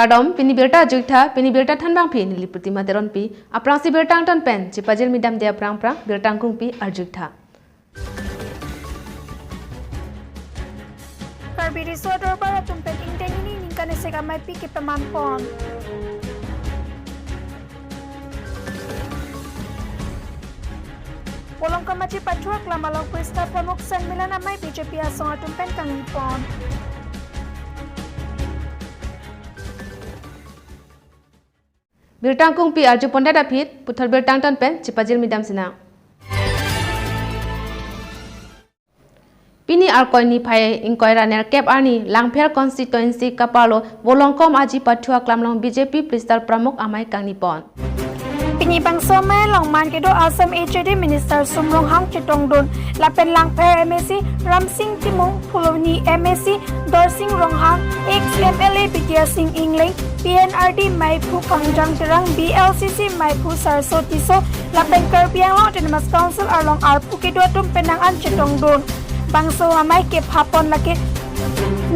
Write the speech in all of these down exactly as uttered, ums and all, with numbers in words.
Kardom, pini birta arju-ik tha, pini birta thanbangpi neli Protima Teronpi, aphrangsi birta angton pen chepajirmi damde aphrang aphrang birta angkungpi arju-ik tha. Karbi Riso Adorbar atum pen ingdeng hini ningkan isi ameipi kepaman pon. Volongkom Aji Pathu Aklam along Krista Pramukh Sanmilan amei B J P asong atum pen kangni pon. Birta angkungpi arju pondet aphi, puthot birta angton pen chepajirmi dam sinang. Pini Arkoi niphai ingkoi ra nerkep arni Langpher constituency kaparlo Volongkom Aji Pathu Aklam along B J P Krista Pramukh amei kangni pon. Pini bangso amei along man kedo Assam H A D Minister Sum Ronghang chetongdun, lapen Langpher M A C Ramsing Timung, Phuloni M A C Dorsing Ronghang, ex M L A Bidya Sing Engleng, P N R D meiphu Kangjang Terang, B L C C meiphu Sarso Tisso, lapen Karbi Anglong Autonomous Council along arpu kedo atum pen nang an chetongdun. Bangso amei kepha pon lake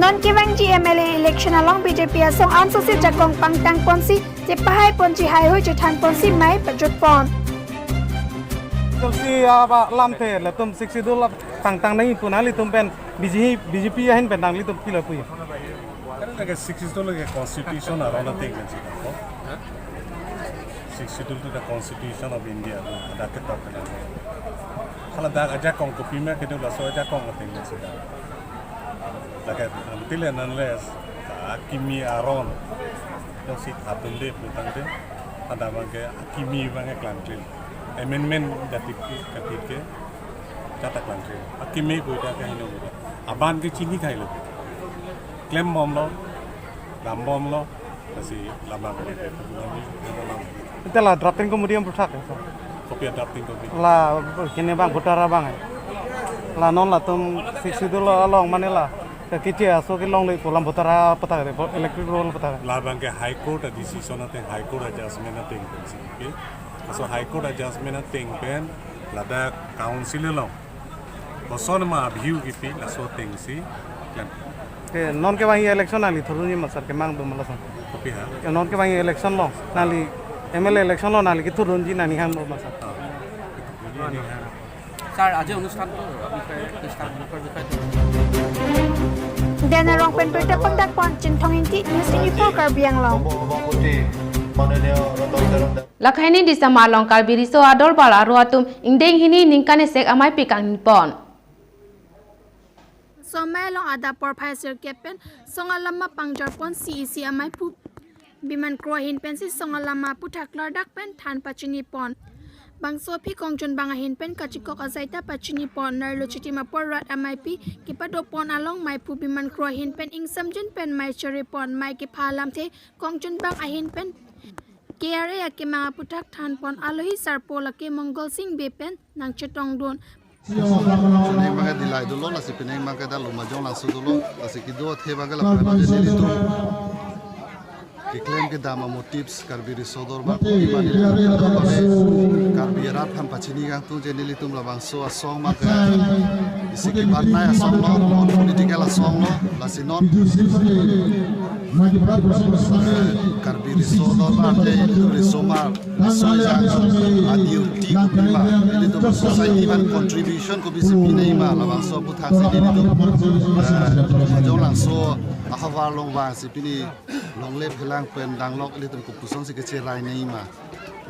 non kevangji M L A election along B J P asong ansose jakong pangtang ponsi, chepahai ponji, haihui chethan ponsi mei pajut pon. Tulsi aba lamthe latum Sixth Schedule ap tangtang nangji pu nanglitum pen B J P, B J P ahin pen nanglitum pilo pu. Kan lake Sixth Schedule lake constitution aron ateng kan sih. Sixth Schedule to the Constitution of India. Ada ketok kan. Hala dak ajakong kopima kedo laso ajakong ateng kan sih. Lake until and unless akimi aron jongsi thapdunde putangte, ada abangke akimi abangke klangkle. Amendment datik ke, katik ke, jata klangkle. Akimi ko ida ke hino ko. Aban ke chini thailo. Klem bomlo, dam bomlo, lasi labang ko. Ite la drafting committee aphuthak ya, sir? Kopi drafting committee? La kene abang, voter abang ya. La non latum Sixth Schedule along mane la keche aso kelongle pu alam voter aphuthak, electoral roll aphuthak. Labang ke High Court a decision ateng, High Court a judgment ateng pensi. Okay? So High Court a judgment ateng pen ladak council along koson ma view kipi laso atengsi klem. Ke non kevangji election nangli thurdunji ma sir, kemang do ma lason? Kopi ha? Ke non kevangji election along nangli M L A election along nangli kethurdunji nangning hang do ma sir? Ah. Sir, আজি অনুষ্ঠানটোৰ বিষয়ে, খ্ৰীষ্টান লোকৰ বিষয়ে। Dena Rongpen birta pangdak pon, Chinthong Ingti, News twenty-four Karbi Anglong. Lakhai ni Disama along Karbi Riso Adorbar aro atum ingdeng hini ningkan isi ameipi kangni pon. Bangso amei along adap porphai sirkep pen song alama pangjar ponsi isi ameiphu Biman Kro ahin pensi song alama aphuthak klardak pen than pachini pon. Bangso aphi Kongchunbang ahin pen kachikok ajai ta pachini pon. Nerlo chitim apor rat ameipi kepado pon along meiphu Biman Kro ahin pen ingsamjin pen mei chari pon. Mei kepha alamthe Kongchunbang ahin pen K R A akemang aphuthak than pon. Alohi sarpo lake Mongol Sing Bey pen nangchetongdun. Chuneng abangke Dillai dolo, lasi peneng abangke dak Lumbajong Langso dolo, lasi kedo athe abangke lapen je nelitum keklem kedam a-motifs Karbi Riso Adorbar, Karbi arat aphan pachini kangtung je nelitum labangso asong abangke isi keparnai asong lo, non political asong lo, lasi non Karbi Riso Adorbar je nelitum risomar, risojang a-duty kopima, nelitum society aphan contribution kopisi pinangji ma, labangso aphuthak si nelitum, eh, Lumbajong Langso ahavar along vangsi pini longle phelang pen danglok ilitum kopuson si kecherai nangji ma,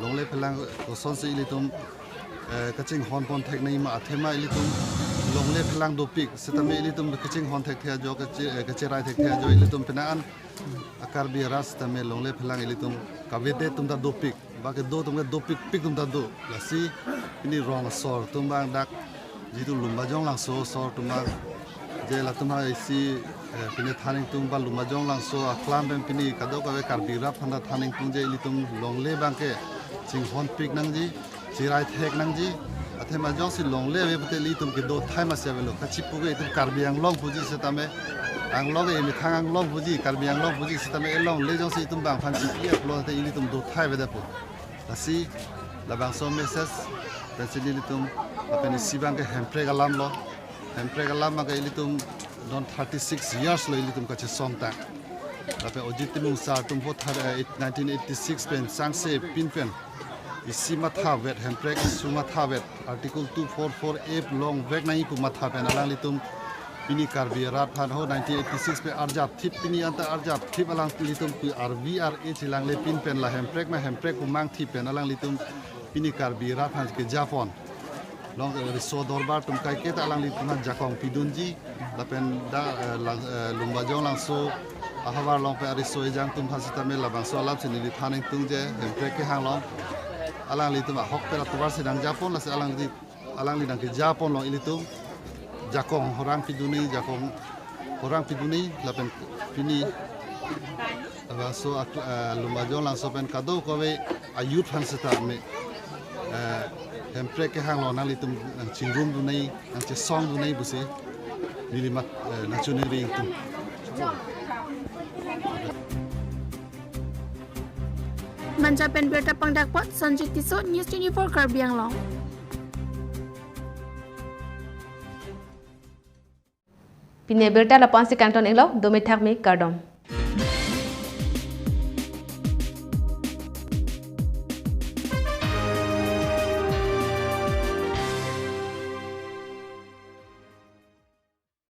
longle phelang koson si ilitum, eh, kachinghon pon thek nangji ma, athema ilitum longle phelang dopik setame ilitum kachinghon thekthe ajo, keche-, eh, kecherai thekthe ajo ilitum penang an a-Karbi arat setame longle phelang ilitum kavedet atum ta dopik, ba kedo atum ke dopikpik atum ta do. Lasi pini rong asor atum abang dak jitu Lumbajong Langso asor atum abang je latum ha isi, eh, pini than ingtung ba Lumbajong Langso aklam pen pini kadokave Karbi arat aphan ta than ingtung je ilitum longle abangke chinghonpik nangji, cherai thek nangji, athema jongsi longle ave pute ilitum kedo thai masi avelo. Kachipu ke itum Karbi Anglong puji setame, Anglong e methang Anglong puji, Karbi Anglong puji setame, elongle jongsi itum bang aphan chipi aplo te ilitum do thai avedet po. Lasi labangso message pensi nelitum lapen isi abangke Hemprek alam lo. Hemprek alam abangke ilitum non thirty six years lo ilitum kachesong tang. Lapen Ojit Timung sir atum apot thar, eh, nineteen eighty-six pen sangse pin pen isi mathavet, Hemprek isi mathavet, Article two four four A longveknang pu matha pen alanglitum pini Karbi arat aphan ho nineteen eighty-six pen arjap thip, pini anta arjap thip, alanglitum pu R V R A chelangle pin pen la Hemprek ma Hemprek pu mangthip pen alanglitum pini Karbi arat aphan kejapon. Long, eh, riso dorbar atum kaiketa alanglitum aphan jakong pidunji, lapen dak, eh, lang, eh, Lumbajong Langso ahavar along pen ariso ejang atum aphan sitame labangso alam si neli than ingtungje, Hemprek kehang along alanglitum ahok pen atovar si nangjapon, lasi alangli, alangli nangkejapon along ilitum jakong horang pidunji, jakong horang pidunji, lapen pini labangso ak-, eh, Lumbajong Langso pen kadokave a-youth aphan sitame, eh, Hemprek kehang along nanglitum nangchingrumdunji, nangchesongdunji pusi neli mat, eh, nangchiningri ingtung. Manja pen birta pangdakpot Sanjit Tisso, News twenty-four Karbi Anglong. Pini abirta lapu-an si kangton iklo, dome thakme, kardom.